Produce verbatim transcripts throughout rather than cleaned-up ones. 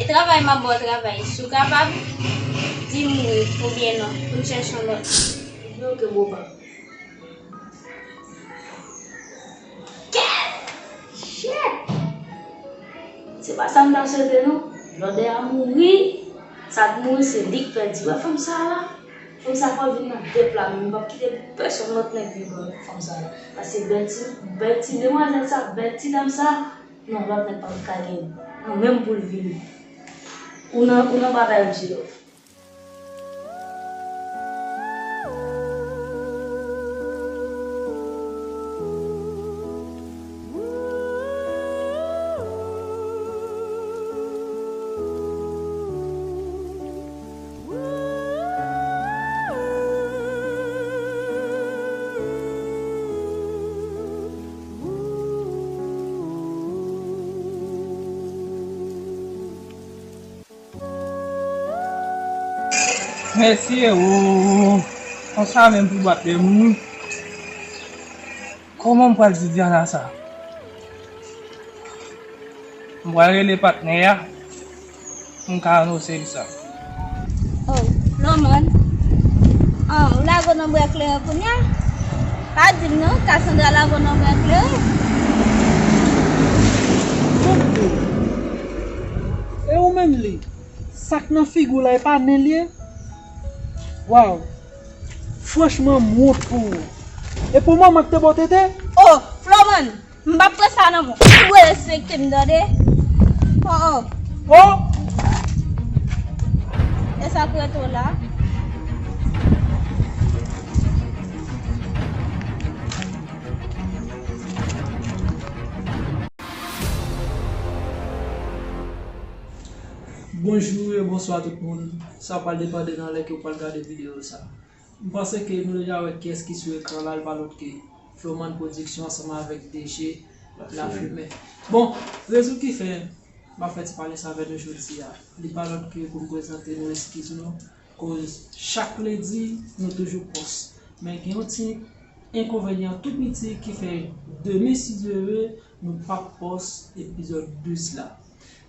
E travay m ap ba w travay, si w kapab, di m wi oubyen non, pou n chèche yon lòt. Ebyen, oke, bro pa m. Kèt! Shit! Se pa sa m ta swete, non. Blòdè a mouri. Sa k mouri, se li k pèdi. Wè fanm sa a la? Fanm sa a fò vin nan de pla menm. M p ap kite pèsonn lòt nèg vin pran fanm sa a la. Paske bèl ti, bèl ti demwazèl sa, bèl ti dam sa, non, lòt nèg p ap ka gen nan menm pou l vini. Ou nan, ou nan batay, G-Love. Mesye, o, konsa menm pou bat de moun. Kòman m pral di Diana sa? M pral rele patnè a pou m ka anonse l sa. Oh, Flomàn. Ah, ou lage w nan bwè kleren kounye a? Pa di m non, Cassandra lage w nan bwè kleren. Tande. E ou menm li? Sa k nan figi w la, e pa nen l ye? Waw! Franchman, m wont pou ou. E pou manman k te ba w tete? Oh, Flomàn! M p ap pran sa nan men w. Ou respekte m, tande? Oh, oh. Oh! E sa k rete w la? Bonjou e bonswa tout moun. Sa pral depann de nan lè ke w pral gade videyo sa. M panse ke nou deja wè kiyès ki sou ekran la, l pa lòt ke Flomàn Production ansanm avèk D J Lafimen. Bon, rezon ki fè m ap fè ti pale sa avè nou jodi a, li pa lòt ke pou m prezante nou eskiz nou, koz chak lendi nou toujou pòs. Men gen yon ti enkonvenyan tou piti ki fè demen si Dye vle nou p ap pòs epizòd douz la.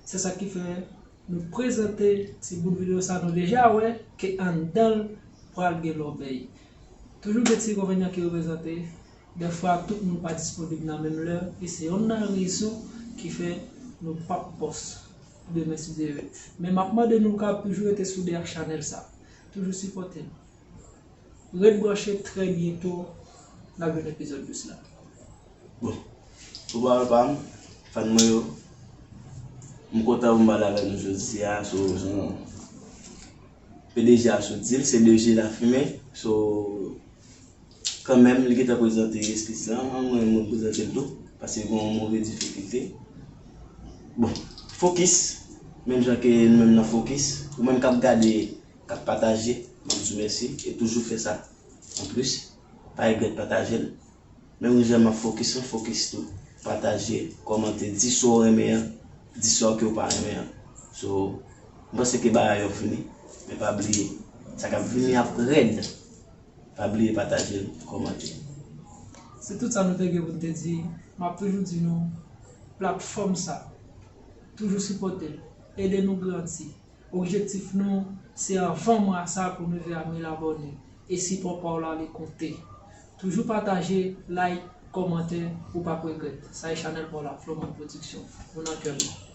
Se sa ki fè nou prezante ti bout videyo sa nou deja wè ke anndan l pral gen lòbèy. Toujou gen ti enkonvenyan ki reprezante. Dèfwa, tout moun pa disponib nan menm lè, e se yonn nan rezon ki fè nou p ap pòs demen si Dye vle. Men m ap mande nou kapab toujou rete sou dèyè chanèl sa. Toujou sipòte n. Ret branche, trè byento n ap jwenn epizòd douz la. Bon, sou pawòl pa m, fan mwen yo, m kontan pou m pale avè nou jodi a sou, sou P D G a sot di l, se D J Lafimen. So, kanmenm, li gentan prezante eskiz la, mwen, mwen prezante l tou, paske gen yon move difikilte. Bon, fokis, menm jan ke nou menm nan fokis, ou menm k ap gade, k ap pataje, m ap di w mèsi, e toujou fè sa. Anplis, pa regrèt pataje l. Menm jan m ap fokis, ou fokis tou. Pataje, kòmante, di sa w renmen an, di sa w ke w pa renmen an. So, m panse ke bagay yo fini, men pa bliye, sa k ap vini ap rèd. Pa bliye pataje l, kòmante. Se tout sa nou te gen pou n te di. M ap toujou di nou, platfòm sa, toujou sipòte l, ede nou grandi. Objektif nou, se anvan mwa sa pou n rive a mil abòne. E sipò pa w la, li konte. Toujou pataje, like, kòmante, ou p ap regrèt. Sa e chanèl pa w la, Flomàn Production. Nou nan kè nou.